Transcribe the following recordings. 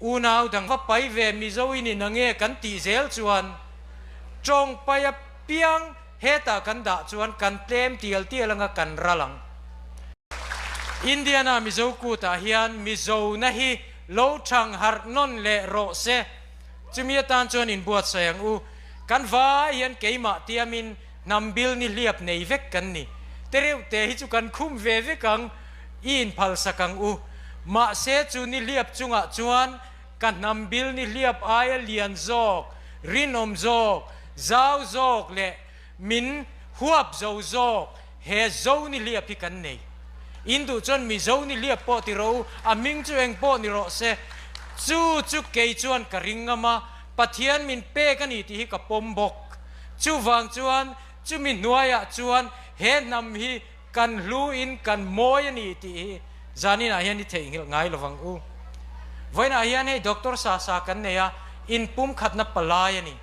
Unau dang va pai ve Mizo in in ange kan tih zel chuan tawng pai apiang hetah kan dah chuan kan tlem tial tial anga kan ral ang. Indiana Mizo kutah hian Mizo-na hi lo thang harh nawn leh rawh se. Chumi atan chuan inbuatsaih ang u. Kan vai hian keimah tiamin hnam bil ni hliap nei vek kan ni. Te reuh te hi chu kan khum ve vek ang, i inphalsak ang u. Mahse chu ni hliap chungah chuan ka hnam bil ni hliap aia lian zawk, rinawm zawk, zau zawk leh min huap zo zawk he zo ni hliap hi kan nei. In duh chuan Mizo ni hliap pawh ti rawh u, a hming chu eng pawh ni rawh se. Chu chu kei chuan ka ring ngam a, Pathian min pek a ni tih hi ka pawm bawk. Chuvang chuan chumi hnuaiah chuan he hnam hi kan hlu in kan mawi a ni tih hi zaninah hian i theihnghilh ngai lovang u. Vawiinah hian hei Doctor Sasa kan nei a, inpumkhatna palai a ni.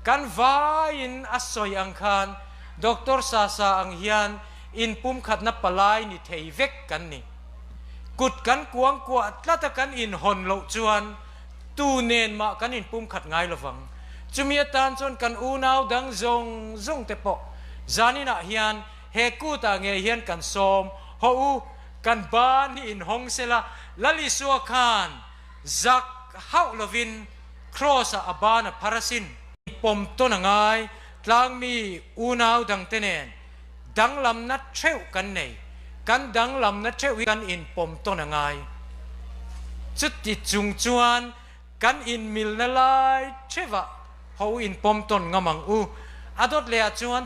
Kan vaiin a sawi ang khan Doctor Sasa ang hian inpumkhatna palai ni thei vek kan ni. Kut kan kuang kuah tlat a kan inhawn loh chuan tu nen mah kan inpumkhat ngai lovang. Chumi atan chuan kan unau dang zawng zawng te pawh zaninah hian he kutah ngei hian kan sawm haw u, kan ban hi inhawng sela Lal Isua khan zak hauh lovin Kraws-ah a ban a phar asin. Pawm tawn a ngai, tlangmi unau dangte nen danglamna theuh kan nei. Kan danglamna theuh hi kan inpawm tawn a ngai. Chuti chung chuan kan inmilna lai theuhah ho inpawm tawn ngam ang u. A dawt lehah chuan.